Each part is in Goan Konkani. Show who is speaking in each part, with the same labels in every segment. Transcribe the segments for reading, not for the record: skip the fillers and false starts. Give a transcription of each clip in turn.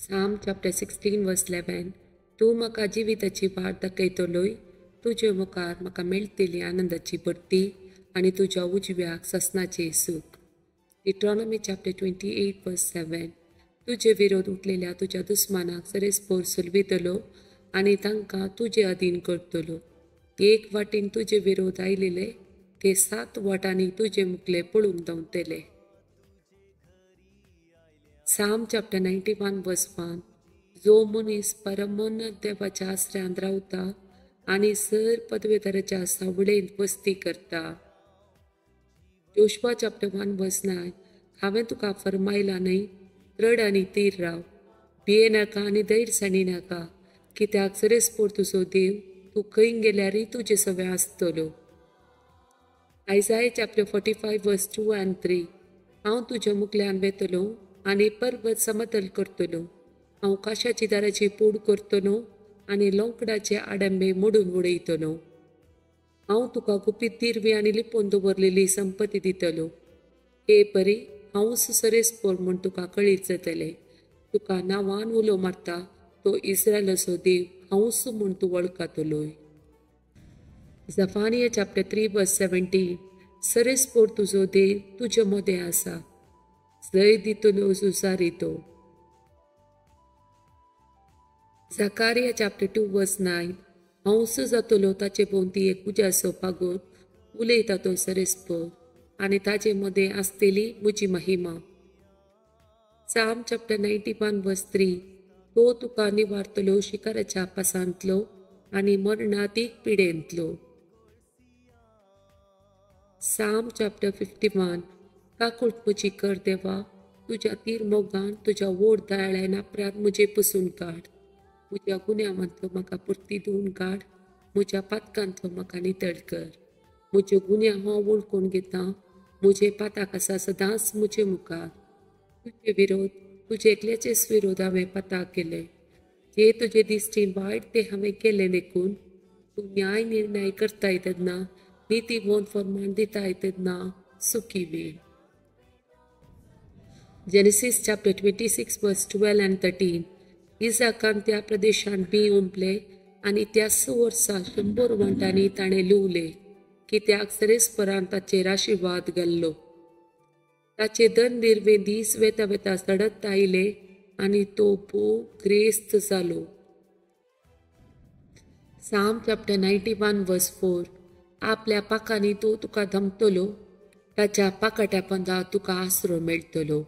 Speaker 1: Psalm chapter 16 verse 11, तूं म्हाका जिविताची वाट दाखयतलोय, तुजे मुखार म्हाका मेळटली आनंदाची बडटी आनी तुज्या उजव्याक ससनाचें सूख. Deuteronomy chapter 28 verse 7, तुजे विरोध उठलेल्या तुज्या दुस्मानाक सरेस्पोर सोलवितलो आनी तांकां तुजे अधीन करतलो. एक वाटेन तुजे विरोध आयलेले ते 7 वाटांनी तुजे मुखले पळून धांवतले. Psalm chapter 91 verse 1, जो मनीस परमोन्नत देवाच्या आसऱ्यांत रावता आनी सर पदवेदाराच्या सावळेंत वस्ती करता. Joshua chapter 1 verse 9, हांवें तुका फरमायला न्हय, रड आनी तीर राव, भिये नाका आनी धैर्य सांडी नाका, कित्याक सरेस्पोर तुजो देव तूं खंय गेल्यारय तुजे सवें आसतलो. Isaiah chapter 45 verse 2 and 3, हांव तुज्या मुखल्यान वेतलो आनी पर्वत समतल करतलो, हांव काशाची दाराची पोड करतलो आनी लोंकडाचे आडंबे मोडून उडयतलो. हांव तुका गुपीत दिरवी आनी लिपोवन दवरलेली संपत्ती दितलो. हे परी हांवूच सरेस्पोर म्हूण तुका कळीत जातलें. तुका नांवान उलो मारता तो इस्रायलाचो देव हांवूच म्हूण तूं वळखतलोय. Zephaniah chapter 3 verse 17, सरेस्पोर तुजो देव तुजे मदें आसा, जय दितलो झुजारी तो. Zechariah chapter 2 verse 9, हांवूच जातलो ताचे भोंवती एक उज्याचो पागोर, उलयता तो सरेस्पोर आनी ताजे मदें आसतली म्हजी महिमा. Psalm chapter 91 verse 3, तो तुका निवारतलो शिकाराच्या पासांतलो आनी मरणातीक पिडेंतलो. Psalm chapter 51, काकूट म्हजी कर देवा, तुज्या तीर मोगान तुज्या वोड दयाळ्या नापरात म्हजे पसून काड. म्हज्या गुन्यांवांतलो म्हाका परती धुवन काड, म्हज्या पातकांतलो म्हाका नितळ कर. म्हज्यो गुन्यांव हांव वळखून घेता, म्हजे पाताक आसा सदांच म्हजे मुखार. तुजे विरोध, तुजे एकल्याचेच विरोध हांवें पाताक केले, जे तुजे दिश्टीन वायट ते हांवें केलें देखून तूं न्याय निर्णय करताय तेन्ना, नितीवंत फर्मान दिताय तेन्ना सुखी वेळ. Genesis chapter 26 verse 12 and 13, इजाकान त्या प्रदेशांत बी ओंपले आनी त्याच वर्सा 100 वांटांनी ताणें लुवले, कित्याक सरेस्परान ताचेर आशिर्वाद घाल्लो. ताचे दन निर्वे दीस वेता वेता चडत आयले आनी तो भोव ग्रेस्त जालो. Psalm chapter 91 verse 4, आपल्या पाकांनी तो तुका धमतलो, ताच्या पाकाट्या पंदा तुका आसरो मेळटलो.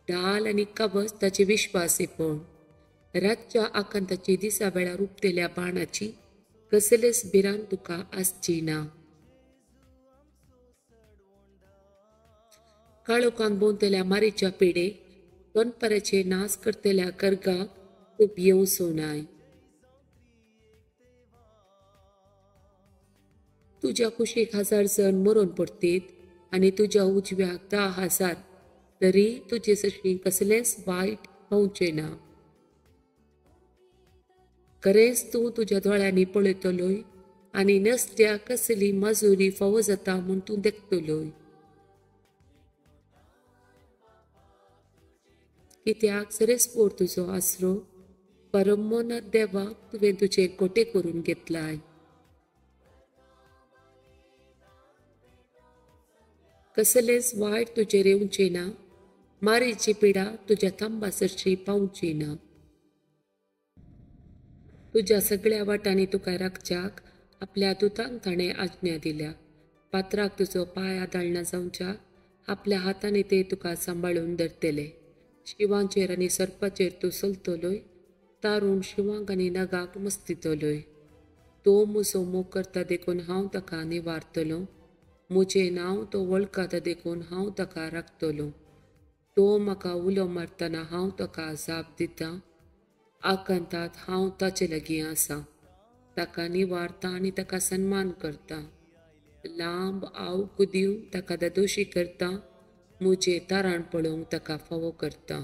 Speaker 1: ढाल आनी कवच ताचे विश्वासीपण, रातच्या आकांताची दिसा वेळार उपतेल्या बाणाची कसलेच भिरांत तुका आसची ना. काळोखान भोंवतल्या मारीच्या पिडे, दनपाराचे नाश करतल्या गर्गाक तूं भियेवचो नाय. तुज्या कुशीक 1000 जण मरून पडतीत आनी तुज्या उजव्याक 10,000, तरी तुजे सरशीं कसलेंच वायट पावचें ना. खरेंच तूं तुज्या दोळ्यांनी पळयतलोय आनी नसत्या कसली मजुरी फावो जाता म्हूण तूं देखतलोय. कित्याक सरेस्पोर तुजो आसरो, परमोन्नत देवाक तुवें तुजे गोटे करून घेतलाय. कसलेंच वायट तुजेर येवचें ना, मारीची पिडा तुज्या थांबा सरशी पावची ना. तुज्या सगळ्या वाटांनी तुका राखच्याक आपल्या दुतांक ताणें आज्ञा दिल्या. पात्राक तुजो पांय आदाळना जावच्या आपल्या हातांनी ते तुका सांबाळून धरतले. शिवांचेर आनी सर्पाचेर तूं चलतलोय, तारून शिवांक आनी नगाक मस्तितलोय. तो म्हजो मोग करता देखून हांव ताका निवारतलो, म्हजें नांव तो वळखता देखून हांव ताका राखतलो. तो म्हाका उलो मारतना हांव ताका जाप दितां, आकांतात हांव ताचे लागीं आसा, ताका निवारता आनी ताका सन्मान करता. लांब आवक दिवन ताका दादोशी करता, म्हजें तारण पळोवंक ताका फावो करता.